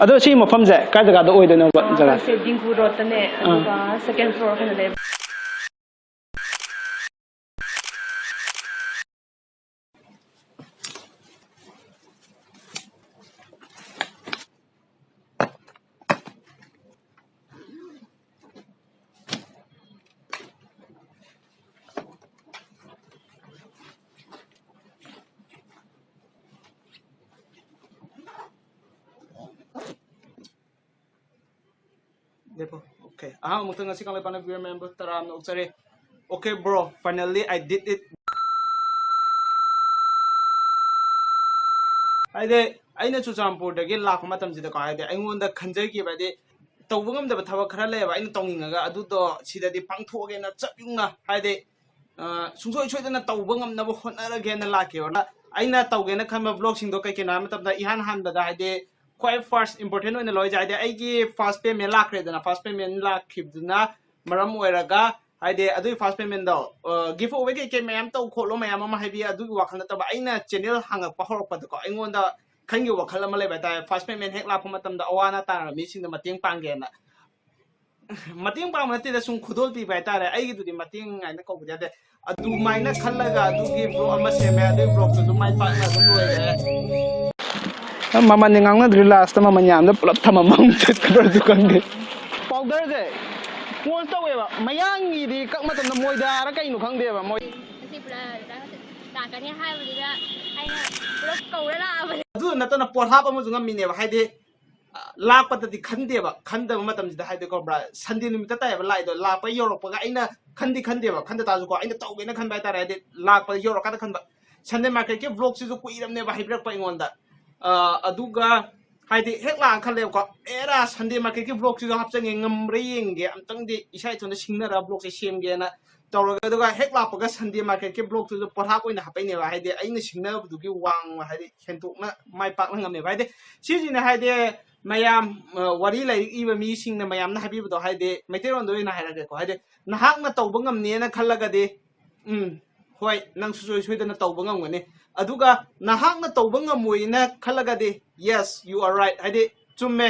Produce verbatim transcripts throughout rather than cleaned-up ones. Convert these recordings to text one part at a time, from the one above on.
ꯑꯗꯣ ꯁꯤ ꯃꯐꯝꯁꯦ ꯀꯥꯏ ꯖꯒꯥꯗ ꯑꯣꯏꯗꯣꯏꯅꯣꯕ? ꯖꯒꯥꯁꯦ? ꯑꯩꯈꯣꯏꯁꯦ ꯗꯤꯡꯒꯨ ꯔꯣꯗꯇꯅꯦ, ꯑꯥ꯫ ꯑꯗꯨꯒ ꯁꯦꯀꯦꯟ ꯐ꯭ꯂꯣꯔ ꯑꯣꯏꯅ ꯂꯩꯕ꯫ ꯂꯦꯞꯄꯣ꯫ Okay, ꯑꯍꯥꯟꯕꯃꯛꯇ ꯉꯁꯤ ꯀꯪꯂꯩꯄꯥꯛꯅ viewer member ꯇꯔꯥꯝꯅ ꯑꯣꯛꯆꯔꯤ꯫ Okay bro, finally I did it. ꯍꯥꯏꯗꯤ ꯑꯩꯅ ꯆꯨꯔꯆꯥꯟꯄꯨꯔꯗꯒꯤ ꯂꯥꯛꯄ ꯃꯇꯝꯁꯤꯗꯀꯣ, ꯍꯥꯏꯗꯤ ꯑꯩꯉꯣꯟꯗ ꯈꯟꯖꯈꯤꯕ, ꯍꯥꯏꯗꯤ ꯇꯧꯕ ꯉꯝꯗꯕ ꯊꯕꯛ ꯈꯔ ꯂꯩꯌꯦꯕ ꯑꯩꯅ ꯇꯧꯅꯤꯡꯉꯒ, ꯑꯗꯨꯗꯣ ꯁꯤꯗꯗꯤ ꯄꯥꯡꯊꯣꯛꯑꯒꯦꯅ ꯆꯞ ꯌꯨꯡꯅ, ꯍꯥꯏꯗꯤ ꯑ, ꯁꯨꯡꯁꯣꯏ ꯁꯣꯏꯗꯅ ꯇꯧꯕ ꯉꯝꯅꯕ ꯍꯣꯠꯅꯔꯒꯦꯅ ꯂꯥꯛꯈꯤꯕ꯫ ꯑꯩꯅ ꯇꯧꯒꯦꯅ ꯈꯟꯕ vlogꯁꯤꯡꯗꯣ ꯀꯩ ꯀꯩꯅꯣ ꯍꯥꯏꯕ ꯃꯇꯝꯗ, ꯏꯍꯥꯟ ꯍꯥꯟꯕꯗ ꯍꯥꯏꯗꯤ ꯈ꯭ꯋꯥꯏ first important ꯑꯣꯏꯅ ꯂꯧꯔꯤꯁꯦ ꯍꯥꯏꯗꯤ ꯑꯩꯒꯤ first payment ꯂꯥꯛꯈ꯭ꯔꯦꯗꯅ, first payment ꯂꯥꯛꯈꯤꯕꯗꯨꯅ ꯃꯔꯝ ꯑꯣꯏꯔꯒ ꯍꯥꯏꯗꯤ ꯑꯗꯨꯒꯤ first paymentꯗꯣ, ꯑ, giveaway ꯀꯩ ꯀꯩ ꯃꯌꯥꯝ ꯇꯧ ꯈꯣꯠꯂꯣ ꯃꯌꯥꯝ ꯑꯃ ꯍꯥꯏꯕꯤ, ꯑꯗꯨꯒꯤ ꯋꯥꯈꯜ ꯅꯠꯇꯕ ꯑꯩꯅ channel ꯍꯥꯡꯉꯛꯄ ꯍꯧꯔꯛꯄꯗꯀꯣ ꯑꯩꯉꯣꯟꯗ ꯈꯟꯈꯤꯕ ꯋꯥꯈꯜ ꯑꯃ ꯂꯩꯕ ꯍꯥꯏꯇꯥꯔꯦ, first payment ꯍꯦꯛ ꯂꯥꯛꯄ ꯃꯇꯝꯗ ꯑꯋꯥ ꯑꯅꯥ ꯇꯥꯔꯕ ꯃꯤꯁꯤꯡꯗ ꯃꯇꯦꯡ ꯄꯥꯡꯒꯦꯅ꯫ ꯃꯇꯦꯡ ꯄꯥꯡꯕ ꯅꯠꯇꯦꯗ, ꯁꯨꯝ ꯈꯨꯗꯣꯜ ꯄꯤꯕ ꯍꯥꯏꯇꯥꯔꯦ꯫ ꯑꯩꯒꯤꯗꯨꯗꯤ ꯃꯇꯦꯡ ꯍꯥꯏꯅ ꯀꯧꯕꯗꯤ ꯌꯥꯗꯦ꯫ ꯑꯗꯨꯃꯥꯏꯅ ꯈꯜꯂꯒ ꯑꯗꯨꯒꯤ vlog ꯑꯃ ꯁꯦꯝꯃꯦ, ꯑꯗꯨꯒꯤ vlogꯇꯨꯁꯨ ꯃꯥꯏ ꯄꯥꯛꯅ ꯑꯗꯨꯝ ꯂꯣꯏꯔꯦ꯫ ꯃꯃꯜꯗꯤ ꯉꯥꯡꯅꯗ꯭ꯔꯤ, lastꯇ ꯃꯃꯜ ꯌꯥꯝꯗ ꯄꯨꯂꯞ ꯊꯝꯃꯝꯕ ꯑꯃꯨꯛ ꯆꯠꯈ꯭ꯔꯁꯨ ꯈꯪꯗꯦ꯫ Powderꯁꯦ ꯄꯣꯟꯁ ꯇꯧꯋꯦꯕ, ꯃꯌꯥꯡꯒꯤꯗꯤ ꯀꯛ ꯃꯇꯝꯗ ꯃꯣꯏꯗꯥꯔ ꯀꯩꯅꯣ ꯈꯪꯗꯦꯕ ꯃꯣꯏ꯫ ꯉꯁꯤ ꯄꯨꯔꯥ ꯂꯥꯛꯀꯅꯤ ꯍꯥꯏꯕꯗꯨꯗ ꯑꯩꯅ ꯄꯨꯂꯞ ꯀꯧꯔ ꯂꯥꯛꯑꯕꯅꯦ꯫ ꯑꯗꯨ ꯅꯠꯇꯅ ꯄꯣꯠꯍꯥꯞ ꯑꯃꯁꯨ ꯉꯝꯃꯤꯅꯦꯕ, ꯍꯥꯏꯗꯤ ꯂꯥꯛꯄꯗꯗꯤ ꯈꯟꯗꯦꯕ, ꯈꯟꯗꯕ ꯃꯇꯝꯁꯤꯗ ꯍꯥꯏꯗꯤ ꯈꯪꯕ꯭ꯔꯥ, Sunday ꯅꯨꯃꯤꯠꯇ ꯇꯥꯏꯌꯦꯕ ꯂꯥꯛꯏꯗꯣ, ꯂꯥꯛꯄ ꯌꯧꯔꯛꯄꯒ ꯑꯩꯅ ꯈꯟꯗꯤ ꯈꯟꯗꯦꯕ, ꯈꯟꯗ ꯇꯥꯔꯁꯨꯀꯣ ꯑꯩꯅ ꯇꯧꯒꯦꯅ ꯈꯟꯕ ꯍꯥꯏꯇꯥꯔꯦ, ꯍꯥꯏꯗꯤ ꯂꯥꯛꯄꯗ ꯌꯧꯔꯀꯥꯟꯗ ꯈꯟꯕ꯫ Sunday marketꯀꯤ vlogꯁꯤꯁꯨ ꯀꯨꯏꯔꯕꯅꯦꯕ ꯍꯥꯏꯕꯤꯔꯛꯄ ꯑꯩꯉꯣꯟꯗ꯫ ꯑ, ꯑꯗꯨꯒ ꯍꯥꯏꯗꯤ ꯍꯦꯛ ꯂꯥꯛꯑ ꯈꯜꯂꯦꯕꯀꯣ, ꯑꯦꯔꯥ Sunday marketꯀꯤ vlogꯁꯤꯁꯨ ꯍꯥꯞꯆꯟꯒꯦ, ꯉꯝꯕ꯭ꯔꯥ ꯌꯦꯡꯒꯦ, ꯑꯝꯇꯪꯗꯤ ꯏꯁꯥ ꯏꯊꯟꯇ ꯁꯤꯡꯅꯔ vlogꯁꯦ ꯁꯦꯝꯒꯦꯅ ꯇꯧꯔꯒ, ꯑꯗꯨꯒ ꯍꯦꯛ ꯂꯥꯛꯄꯒ Sunday marketꯀꯤ vlogꯇꯨꯁꯨ ꯄꯣꯠꯍꯥꯞ ꯑꯣꯏꯅ ꯍꯥꯞꯄꯛꯏꯅꯦꯕ꯫ ꯍꯥꯏꯗꯤ ꯑꯩꯅ ꯁꯤꯡꯅꯕꯗꯨꯒꯤ ꯋꯥꯡꯃ ꯍꯥꯏꯗꯤ ꯍꯦꯟꯇꯣꯛꯅ ꯃꯥꯏ ꯄꯥꯛꯅ ꯉꯝꯃꯦꯕ꯫ ꯍꯥꯏꯗꯤ ꯁꯤꯁꯤꯅ ꯍꯥꯏꯗꯤ ꯃꯌꯥꯝ, ꯑ, ꯋꯥꯔꯤ ꯂꯥꯏꯔꯤꯛ ꯏꯕ ꯃꯤꯁꯤꯡꯅ ꯃꯌꯥꯝꯅ ꯍꯥꯏꯕꯤꯕꯗꯣ, ꯍꯥꯏꯗꯤ ꯃꯩꯇꯩꯂꯣꯟꯗ ꯑꯣꯏꯅ ꯍꯥꯏꯔꯛꯑꯒꯦꯀꯣ, ꯍꯥꯏꯗꯤ ꯅꯍꯥꯛꯅ ꯇꯧꯕ ꯉꯝꯅꯦꯅ ꯈꯜꯂꯒꯗꯤ, ꯎꯝ, ꯍꯣꯏ, ꯅꯪ ꯁꯨꯡꯁꯣꯏ ꯁꯣꯏꯗꯅ ꯇꯧꯕ ꯉꯝꯒꯅꯤ꯫ ꯑꯗꯨꯒ ꯅꯍꯥꯛꯅ ꯇꯧꯕ ꯉꯝꯃꯣꯏꯅ ꯈꯜꯂꯒꯗꯤ, yes, you are right, ꯍꯥꯏꯗꯤ ꯆꯨꯝꯃꯦ,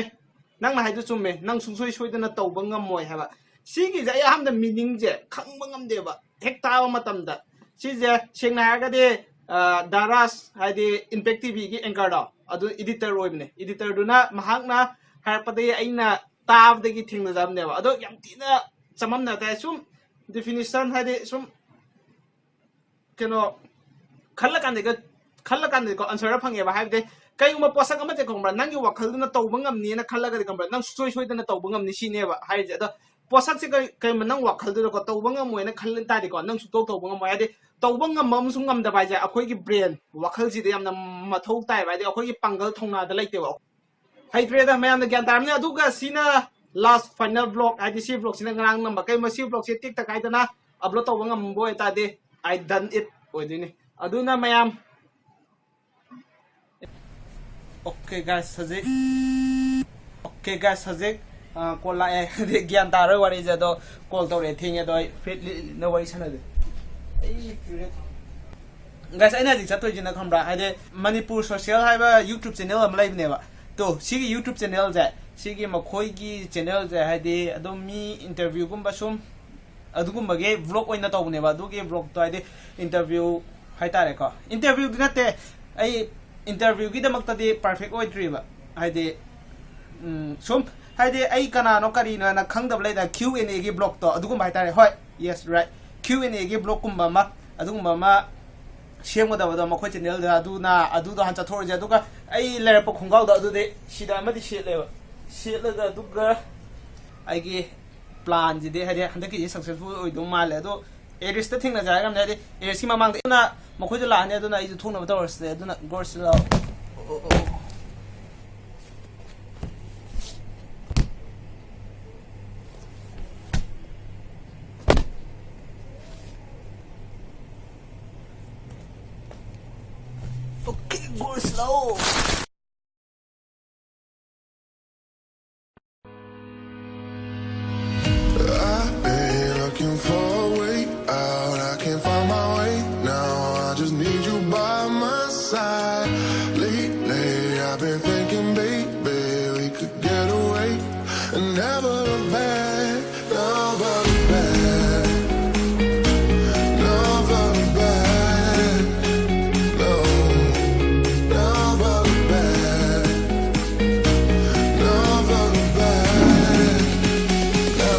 ꯅꯪꯅ ꯍꯥꯏꯗꯣ ꯆꯨꯝꯃꯦ, ꯅꯪ ꯁꯨꯡꯁꯣꯏ ꯁꯣꯏꯗꯅ ꯇꯧꯕ ꯉꯝꯃꯣꯏ ꯍꯥꯏꯕ꯫ ꯁꯤꯒꯤꯁꯦ ꯑꯩ ꯑꯍꯥꯟꯕꯗ meaningꯁꯦ ꯈꯪꯕ ꯉꯝꯗꯦꯕ꯫ ꯍꯦꯛ ꯇꯥꯕ ꯃꯇꯝꯗ ꯁꯤꯁꯦ ꯁꯦꯡꯅ ꯍꯥꯏꯔꯒꯗꯤ, ꯑ, ꯗꯥꯔꯥꯁ ꯍꯥꯏꯗꯤ Impact TVꯒꯤ anchorꯗꯣ, ꯑꯗꯨ editor ꯑꯣꯏꯕꯅꯦ꯫ Editorꯗꯨꯅ ꯃꯍꯥꯛꯅ ꯍꯥꯏꯔꯛꯄꯗꯒꯤ ꯑꯩꯅ ꯇꯥꯕꯗꯒꯤ ꯊꯦꯡꯅꯖꯕꯅꯦꯕ꯫ ꯑꯗꯣ ꯌꯥꯝ ꯊꯤꯅ ꯆꯃꯝꯅ ꯇꯥꯏ꯫ ꯁꯨꯝ definition ꯍꯥꯏꯗꯤ ꯁꯨꯝ ꯀꯩꯅꯣ ꯈꯜꯂꯀꯥꯟꯗꯒ, ꯈꯜꯂꯀꯥꯟꯗꯗꯤꯀꯣ answerꯗ ꯐꯪꯉꯦꯕ꯫ ꯍꯥꯏꯕꯗꯤ ꯀꯩꯒꯨꯝꯕ ꯄꯣꯠꯁꯛ ꯑꯃꯁꯦ ꯈꯪꯕ꯭ꯔꯥ, ꯅꯪꯒꯤ ꯋꯥꯈꯜꯗꯨꯅ ꯇꯧꯕ ꯉꯝꯅꯤꯅ ꯈꯜꯂꯒꯗꯤ ꯈꯪꯕ꯭ꯔꯥ, ꯅꯪ ꯁꯨꯡꯁꯣꯏ ꯁꯣꯏꯗꯅ ꯇꯧꯕ ꯉꯝꯅꯤ ꯁꯤꯅꯦꯕ ꯍꯥꯏꯔꯤꯁꯦ꯫ ꯑꯗꯣ ꯄꯣꯠꯁꯛꯁꯦ ꯀꯩ-, ꯀꯩꯒꯨꯝꯕ ꯅꯪ ꯋꯥꯈꯜꯗꯨꯗꯀꯣ ꯇꯧꯕ ꯉꯝꯃꯣꯏꯅ ꯈꯜꯂ ꯇꯥꯔꯗꯤꯀꯣ, ꯅꯪ ꯁꯨꯡꯇꯧ ꯇꯧꯕ ꯉꯝꯃꯣꯏ꯫ ꯍꯥꯏꯗꯤ ꯇꯧꯕ ꯉꯝꯕ ꯑꯃꯁꯨꯡ ꯉꯝꯗꯕ ꯍꯥꯏꯁꯦ ꯑꯩꯈꯣꯏꯒꯤ brain, ꯋꯥꯈꯜꯁꯤꯗ ꯌꯥꯝꯅ ꯃꯊꯧ ꯇꯥꯏꯕ꯫ ꯍꯥꯏꯗꯤ ꯑꯩꯈꯣꯏꯒꯤ ꯄꯥꯡꯒꯜ ꯊꯧꯅꯥꯗ ꯂꯩꯇꯦꯕ꯫ ꯍꯩꯇ꯭ꯔꯦꯗ, ꯃꯌꯥꯝꯅ ꯒ꯭ꯌꯥꯟ ꯇꯥꯔꯝꯅꯤ꯫ ꯑꯗꯨꯒ ꯁꯤꯅ last final vlog, ꯍꯥꯏꯗꯤ ꯁꯤ vlogꯁꯤꯅ ꯉꯔꯥꯡ ꯅꯝꯕ꯫ ꯀꯩꯒꯨꯝꯕ ꯁꯤ vlogꯁꯦ ꯇꯦꯛꯇ ꯀꯥꯏꯗꯅ upload ꯇꯧꯕ ꯉꯝꯕ ꯑꯣꯏꯇꯥꯔꯗꯤ I done it ꯑꯣꯏꯗꯣꯏꯅꯤ꯫ ꯑꯗꯨꯅ ꯃꯌꯥꯝ, okay guys, ꯍꯧꯖꯤꯛ, okay guys, ꯍꯧꯖꯤꯛ, ꯑ, call ꯂꯥꯛꯑꯦ꯫ ꯍꯥꯏꯗꯤ ꯒ꯭ꯌꯥꯟ ꯇꯥꯔꯣꯏ ꯋꯥꯔꯤꯁꯦ, ꯑꯗꯣ call ꯇꯧꯔꯛꯑꯦ, ꯊꯦꯡꯉꯦ꯫ ꯑꯗꯣ ꯑꯩ ꯐꯨꯔꯤꯠ ꯂꯤꯠꯂꯤꯅ ꯋꯥꯔꯤ ꯁꯥꯟꯅꯗꯦ꯫ ꯑꯩ ꯐꯨꯔꯤꯠ, guys, ꯑꯩꯅ ꯍꯧꯖꯤꯛ ꯆꯠꯇꯣꯏꯁꯤꯅ ꯈꯪꯕ꯭ꯔꯥ, ꯍꯥꯏꯗꯤ ꯃꯅꯤꯄꯨꯔ ꯁꯣꯁꯤꯌꯦꯜ ꯍꯥꯏꯕ YouTube channel ꯑꯃ ꯂꯩꯕꯅꯦꯕ꯫ ꯇꯣ, ꯁꯤꯒꯤ YouTube channelꯁꯦ, ꯁꯤꯒꯤ ꯃꯈꯣꯏꯒꯤ channelꯁꯦ ꯍꯥꯏꯗꯤ ꯑꯗꯨꯝ ꯃꯤ interviewꯒꯨꯝꯕ ꯁꯨꯝ ꯑꯗꯨꯒꯨꯝꯕꯒꯤ vlog ꯑꯣꯏꯅ ꯇꯧꯕꯅꯦꯕ꯫ ꯑꯗꯨꯒꯤ vlogꯇꯣ ꯍꯥꯏꯗꯤ interview ꯍꯥꯏꯇꯥꯔꯦꯀꯣ, interviewꯗꯤ ꯅꯠꯇꯦ, ꯑꯩ interviewꯒꯤꯗꯃꯛꯇꯗꯤ perfect ꯑꯣꯏꯗ꯭ꯔꯤꯕ꯫ ꯍꯥꯏꯗꯤ, ꯎꯝ, ꯁꯨꯝ, ꯍꯥꯏꯗꯤ ꯑꯩ ꯀꯅꯥꯅꯣ ꯀꯔꯤꯅꯣꯅ ꯈꯪꯗꯕ ꯂꯩꯗꯅ, Q and Aꯒꯤ vlogꯇꯣ ꯑꯗꯨꯒꯨꯝꯕ ꯍꯥꯏꯇꯥꯔꯦ꯫ ꯍꯣꯏ, yes, right, Q and Aꯒꯤ vlogꯀꯨꯝꯕ ꯑꯃ, ꯑꯗꯨꯒꯨꯝꯕ ꯑꯃ ꯁꯦꯝꯒꯗꯕꯗꯣ ꯃꯈꯣꯏ channelꯗ꯫ ꯑꯗꯨꯅ ꯑꯗꯨꯗꯣ ꯍꯥꯟꯅ ꯆꯠꯊꯣꯛꯑꯁꯦ꯫ ꯑꯗꯨꯒ ꯑꯩ ꯂꯩꯔꯛꯄ ꯈꯣꯡꯒ꯭ꯔꯥꯎꯗꯣ ꯑꯗꯨꯗꯤ ꯁꯤꯗ ꯑꯃꯗꯤ ꯁꯦꯠꯂꯦꯕ, ꯁꯦꯠꯂꯒ ꯑꯗꯨꯒ ꯑꯩꯒꯤ planꯁꯤꯗꯤ ꯍꯥꯏꯗꯤ ꯍꯟꯗꯛꯀꯤꯁꯤ successful ꯑꯣꯏꯗꯧ ꯃꯥꯜꯂꯦ꯫ ꯑꯗꯣ ꯑꯦꯔꯤꯁꯇ ꯊꯦꯡꯅꯖꯦ ꯍꯥꯏꯔꯝꯅꯦ, ꯍꯥꯏꯗꯤ ꯑꯦꯔꯤꯁꯀꯤ ꯃꯃꯥꯡꯗ ꯑꯗꯨꯅ ꯃꯈꯣꯏꯗꯣ ꯂꯥꯛꯑꯅꯤ꯫ ꯑꯗꯨꯅ ꯑꯩꯁꯨ ꯊꯣꯛꯅꯕ ꯇꯧꯔꯁꯦ꯫ ꯑꯗꯨꯅ ꯒꯣꯔꯁꯤ ꯂꯥꯛꯑꯣ꯫ Okay, ꯒꯣꯔꯁꯤ ꯂꯥꯛꯑꯣ꯫ I've been looking for a way out. I can't find my way now. I just need you by my side. Lately, I've been thinking, baby, we Never look back, never look back, never look back, no, never look back, never look back, no.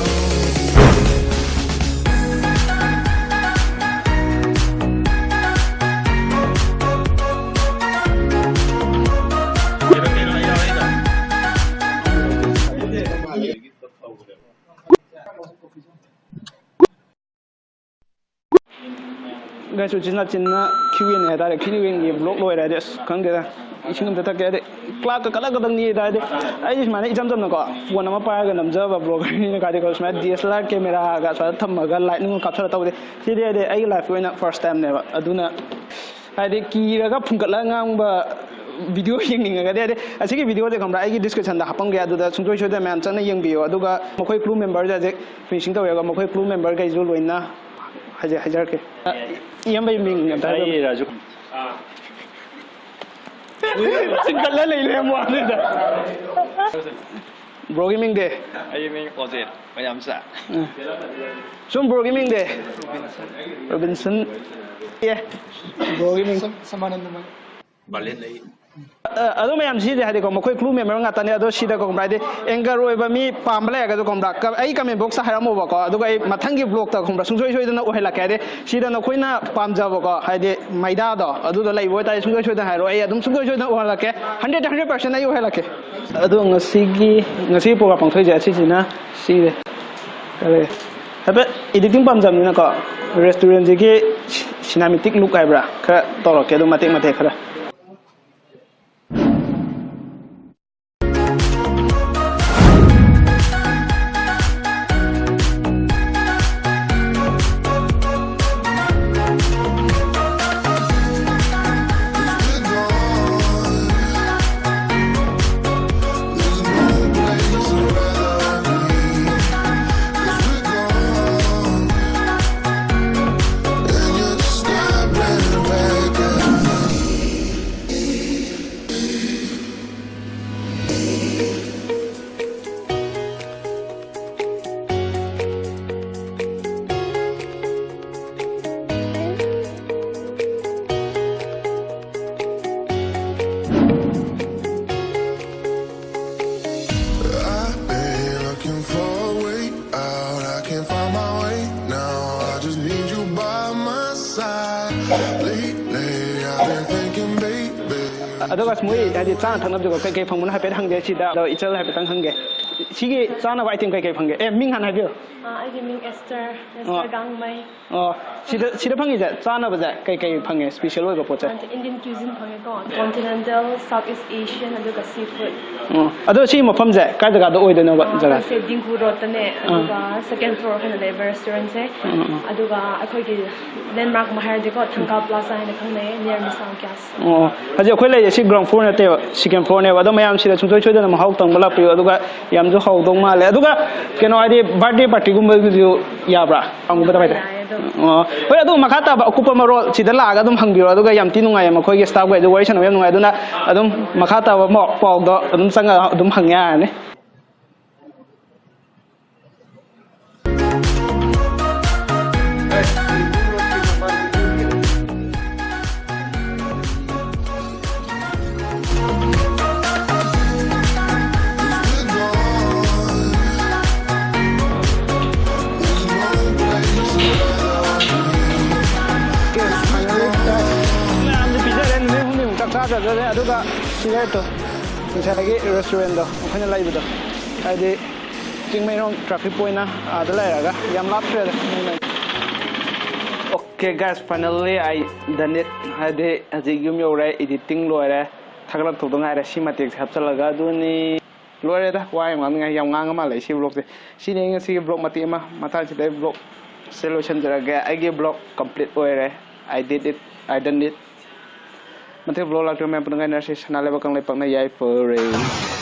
Guys, ꯎꯆꯤꯟ ꯅꯥꯆꯤꯟꯅ Q and A ꯍꯥꯏꯇꯥꯔꯦ, Q and A ꯒꯤ vlog ꯂꯣꯏꯔꯦ ꯍꯥꯏꯗꯤ꯫ ꯑꯁ, ꯈꯪꯗꯦꯗ, ꯏꯁꯤꯡ ꯑꯝꯇ ꯊꯛꯀꯦ ꯍꯥꯏꯗꯤ꯫ ꯀ꯭ꯂꯥꯛꯀ ꯀꯠꯂꯛꯀꯗꯕꯅꯤ ꯍꯥꯏꯗꯤ꯫ ꯑꯩꯗꯤ ꯁꯨꯃꯥꯏꯅ ꯏꯆꯝ ꯆꯝꯅꯀꯣ, phone ꯑꯃ ꯄꯥꯏꯔꯒ ꯅꯝꯖꯕ vlogger ꯅꯤꯅ ꯀꯥꯏꯗꯦꯀꯣ, ꯁꯨꯃꯥꯏꯅ D S L R camera ꯒ ꯁꯨꯃꯥꯏꯅ ꯊꯝꯃꯒ light ꯅꯨꯡ ꯀꯥꯞꯊꯔ ꯇꯧꯕꯗꯤ꯫ ꯁꯤꯗꯤ ꯍꯥꯏꯗꯤ ꯑꯩꯒꯤ life ꯀꯤ ꯑꯣꯏꯅ first time ꯅꯦꯕ꯫ ꯑꯗꯨꯅ ꯍꯥꯏꯗꯤ ꯀꯤꯔꯒ ꯐꯨꯡꯒꯠꯂꯒ ꯉꯥꯡꯕ video ꯌꯦꯡꯅꯤꯡꯉꯒꯗꯤ, ꯍꯥꯏꯗꯤ ꯑꯁꯤꯒꯤ video ꯁꯦ ꯈꯪꯕ꯭ꯔꯥ, ꯑꯩꯒꯤ description ꯗ ꯍꯥꯞꯄꯝꯒꯦ, ꯑꯗꯨꯗ ꯁꯨꯡꯁꯣꯏ ꯁꯣꯏꯗꯅ ꯃꯌꯥꯝ ꯆꯪꯅ ꯌꯦꯡꯕꯤꯌꯣ꯫ ꯑꯗꯨꯒ ꯃꯈꯣꯏ crew member ꯁꯦ ꯍꯧꯖꯤꯛ finishing ꯇꯧꯋꯦꯕ, ꯃꯈꯣꯏ crew member ꯈꯩꯁꯨ ꯂꯣꯏꯅ ꯍꯥꯏꯖ-, ꯍꯥꯏꯖꯔꯛꯀꯦ꯫ ꯑ, ꯏꯌꯥꯝꯕꯒꯤ ꯃꯤꯡ ꯑꯝꯇ ꯍꯥꯏꯕꯤꯌꯨ꯫ ꯑꯩ ꯔꯥꯖꯨ꯫ ꯆꯤꯡꯈꯠꯂ ꯂꯩ ꯂꯩꯔꯝꯕ ꯋꯥꯅꯤꯗ꯫ Bro ꯒꯤ ꯃꯤꯡꯗꯤ? ꯑꯩꯒꯤ ꯃꯤꯡ ꯑꯣꯖꯦꯟ ꯃꯌꯥꯝꯆꯥ꯫ ꯎꯝ꯫ ꯁꯨꯝ bro ꯒꯤ ꯃꯤꯡꯗꯤ? ꯔꯣꯕꯤꯟꯁꯟ꯫ ꯑꯦ, bro ꯒꯤ ꯃꯤꯡ? ꯁꯝ-, ꯁꯃꯥꯅꯟꯗꯃꯩ꯫ ꯕꯥꯂꯦꯟ ꯂꯩ꯫ ꯑ, ꯑꯗꯨ ꯃꯌꯥꯝꯁꯤꯗꯤ ꯍꯥꯏꯗꯤꯀꯣ, ꯃꯈꯣꯏ crew member ꯉꯥꯛꯇꯅꯦ꯫ ꯑꯗꯣ ꯁꯤꯗ ꯈꯪꯕ꯭ꯔꯥ, ꯍꯥꯏꯗꯤ anchor ꯑꯣꯏꯕ ꯃꯤ ꯄꯥꯝꯕ ꯂꯩꯔꯒꯁꯨ ꯈꯪꯕ꯭ꯔꯥ, ꯀ-, ꯑꯩ comment box ꯇ ꯍꯥꯏꯔꯝꯃꯣꯕꯀꯣ, ꯑꯗꯨꯒ ꯑꯩ ꯃꯊꯪꯒꯤ vlog ꯇ ꯈꯪꯕ꯭ꯔꯥ, ꯁꯨꯡꯁꯣꯏ ꯁꯣꯏꯗꯅ ꯑꯣꯏꯍꯜꯂꯛꯀꯦ꯫ ꯍꯥꯏꯗꯤ ꯁꯤꯗ ꯅꯈꯣꯏꯅ ꯄꯥꯝꯖꯕꯀꯣ, ꯍꯥꯏꯗꯤ ꯃꯩꯗꯥꯗꯣ, ꯑꯗꯨꯗꯣ ꯂꯩꯕ ꯑꯣꯏꯇꯥꯔꯗꯤ ꯁꯨꯡꯁꯣꯏ ꯁꯣꯏꯗꯅ ꯍꯥꯏꯔꯛꯑꯣ, ꯑꯩ ꯑꯗꯨꯝ ꯁꯨꯡꯁꯣꯏ ꯁꯣꯏꯗꯅ ꯑꯣꯏꯍꯜꯂꯛꯀꯦ, hundred ꯇ hundred percent ꯑꯩ ꯑꯣꯏꯍꯜꯂꯛꯀꯦ꯫ ꯑꯗꯣ ꯉꯁꯤꯒꯤ, ꯉꯁꯤꯒꯤ program ꯄꯥꯡꯊꯣꯛꯏꯁꯦ ꯑꯁꯤꯁꯤꯅ ꯁꯤꯅꯦ꯫ ꯀꯔꯤ? ꯍꯥꯏꯐꯦꯠ editing ꯄꯥꯝꯖꯕꯅꯤꯅꯀꯣ, restaurant ꯁꯤꯒꯤ cinematic look ꯍꯥꯏꯕ꯭ꯔꯥ, ꯈꯔ ꯇꯧꯔꯛꯀꯦ ꯑꯗꯨꯝ ꯃꯇꯦꯛ ꯃꯇꯦꯛ ꯈꯔ꯫ ꯑꯗꯨꯒ ꯃꯣꯏ ꯍꯥꯏꯗꯤ ꯆꯥꯅ ꯊꯛꯅꯕꯗꯨꯒ ꯀꯩ ꯀꯩ ꯐꯪꯕꯅꯣ ꯍꯥꯏꯐꯦꯠ ꯍꯪꯒꯦ ꯁꯤꯗ꯫ ꯑꯗꯣ ꯏꯆꯜ ꯍꯥꯏꯐꯦꯠꯇꯪ ꯍꯪꯒꯦ꯫ ꯁꯤꯒꯤ ꯆꯥꯅꯕ item ꯀꯩ ꯀꯩ ꯐꯪꯒꯦ? ꯑꯦ, ꯃꯤꯡ ꯍꯥꯟꯅ ꯍꯥꯏꯕꯤꯌꯨ꯫ ꯑꯥ, ꯑꯩꯒꯤ ꯃꯤꯡ ꯑꯦꯁꯇꯔ, ꯑꯣ꯫ ꯑꯦꯁꯇꯔ ꯒꯥꯡꯃꯩ꯫ ꯑꯣ, ꯁꯤꯗ, ꯁꯤꯗ ꯐꯪꯉꯤꯁꯦ ꯆꯥꯅꯕꯁꯦ ꯀꯩ ꯀꯩ ꯐꯪꯉꯦ, special ꯑꯣꯏꯕ ꯄꯣꯠ ꯆꯩ? ꯑꯗ Indian cuisine ꯐꯪꯉꯦꯀꯣ, continental, South East Asian, ꯑꯗꯨꯒ sea food꯫ ꯑꯣ, ꯑꯗꯣ ꯁꯤ ꯃꯐꯝꯁꯦ ꯀꯥꯏ ꯖꯒꯥꯗ ꯑꯣꯏꯗꯣꯏꯅꯣꯕ, ꯑꯥ, ꯖꯒꯥ? ꯑꯩꯈꯣꯏꯁꯦ ꯗꯤꯡꯒꯨ ꯔꯣꯗꯇꯅꯦ, ꯑꯥ꯫ ꯑꯗꯨꯒ second floor ꯑꯩꯈꯣꯏꯅ ꯂꯩꯕ restaurantꯁꯦ꯫ ꯑꯥ, ꯑꯥ꯫ ꯑꯗꯨꯒ ꯑꯩꯈꯣꯏꯒꯤ landmark ꯑꯃ ꯍꯥꯏꯔꯗꯤꯀꯣ, ꯊꯪꯒꯥꯜ ꯄ꯭ꯂꯥꯖꯥ ꯍꯥꯏꯅ ꯈꯪꯅꯩ, near ꯃꯤꯁꯥꯡ ꯒ꯭ꯌꯥꯁ꯫ ꯑꯣ, ꯍꯧꯖꯤꯛ ꯑꯩꯈꯣꯏ ꯂꯩꯔꯤꯁꯦ ꯁꯤ ground floor ꯅꯠꯇꯦꯕ, second floorꯅꯦꯕ꯫ ꯑꯗꯣ ꯃꯌꯥꯝ ꯁꯤꯗ ꯁꯨꯡꯁꯣꯏ ꯁꯣꯏꯗꯅ ꯃꯍꯥꯎ ꯇꯪꯕ ꯂꯥꯛꯄꯤꯌꯨ, ꯑꯗꯨꯒ ꯌꯥꯝꯁꯨ ꯍꯥꯎꯗꯧ ꯃꯥꯜꯂꯦ꯫ ꯑꯗꯨꯒ ꯀꯩꯅꯣ ꯍꯥꯏꯗꯤ birthday partyꯒꯨꯝꯕꯒꯤꯁꯨ ꯌꯥꯕ꯭ꯔꯥ? ꯍꯪꯕꯗ ꯍꯣꯏ, ꯍꯥꯏꯗꯤ꯫ ꯌꯥꯏꯌꯦ ꯑꯗꯨꯝ꯫ ꯑꯣ, ꯍꯣꯏ, ꯑꯗꯨ ꯃꯈꯥ ꯇꯥꯕ ꯑꯀꯨꯞꯄ ꯃꯔꯣꯜ ꯁꯤꯗ ꯂꯥꯛꯑꯒ ꯑꯗꯨꯝ ꯍꯪꯕꯤꯔꯣ꯫ ꯑꯗꯨꯒ ꯌꯥꯝ ꯊꯤ ꯅꯨꯡꯉꯥꯏꯌꯦ, ꯃꯈꯣꯏꯒꯤ staffꯈꯩꯗꯣ ꯋꯥꯔꯤ ꯁꯥꯟꯅꯕ ꯌꯥꯝ ꯅꯨꯡꯉꯥꯏ꯫ ꯑꯗꯨꯅ ꯑꯗꯨꯝ ꯃꯈꯥ ꯇꯥꯕ ꯃ-, ꯄꯥꯎꯗꯣ ꯑꯗꯨꯝ ꯆꯪꯉꯒ ꯑꯗꯨꯝ ꯍꯪ ꯌꯥꯔꯅꯤ꯫ ꯃꯌꯥꯝꯁꯨ ꯄꯤꯖꯔꯦ, ꯅꯨꯃꯤꯠ ꯍꯨꯝꯅꯤꯃꯨꯛ ꯆꯥꯛ ꯆꯥꯗ꯭ꯔꯦ꯫ ꯑꯗꯨꯒ ꯁꯤ ꯂꯩꯔꯛꯇꯣ, ꯉꯁꯥꯏꯒꯤ restaurantꯗꯣ ꯑꯩꯈꯣꯏꯅ ꯂꯩꯕꯗꯣ, ꯍꯥꯏꯗꯤ ꯆꯤꯡꯃꯩꯔꯣꯡ traffic pointꯅ ꯑꯥꯗ ꯂꯩꯔꯒ ꯌꯥꯝ ꯂꯥꯞꯇ꯭ꯔꯦꯗ꯫ Okay guys, finally I done it. ꯍꯥꯏꯗꯤ ꯍꯧꯖꯤꯛ ꯌꯨꯝ ꯌꯧꯔꯦ, editing ꯂꯣꯏꯔꯦ, ꯊꯥꯒꯠꯂꯛꯇꯧꯗ ꯉꯥꯏꯔꯦ꯫ ꯁꯤ ꯃꯇꯦꯛꯁꯦ ꯍꯥꯞꯆꯤꯜꯂꯒ ꯑꯗꯨꯅꯤ꯫ ꯂꯣꯏꯔꯦꯗ, ꯋꯥ ꯌꯥꯝ ꯉꯥꯡꯅꯤꯡꯉꯥꯏ ꯌꯥꯝ ꯉꯥꯡꯉ ꯃꯥꯜꯂꯦ ꯁꯤ vlogꯁꯦ꯫ ꯁꯤꯅꯤ ꯑꯩ ꯉꯁꯤꯒꯤ vlog ꯃꯇꯦꯛ ꯑꯃ꯫ ꯃꯊꯪꯁꯤꯗ ꯑꯩ vlogꯁꯦ ꯂꯣꯏꯁꯤꯟꯖꯔꯒꯦ꯫ ꯑꯩꯒꯤ vlog complete ꯑꯣꯏꯔꯦ꯫ I did it, I done it. ꯃꯊꯪ vlog ꯂꯥꯛꯇꯨꯅ ꯃꯌꯥꯝ ꯄꯨꯟꯅ ꯉꯥꯏꯅꯔꯁꯤ꯫ ꯁꯅꯥ ꯂꯩꯕꯥꯛ ꯀꯪꯂꯩꯄꯥꯛꯅ ꯌꯥꯏꯐꯔꯦ꯫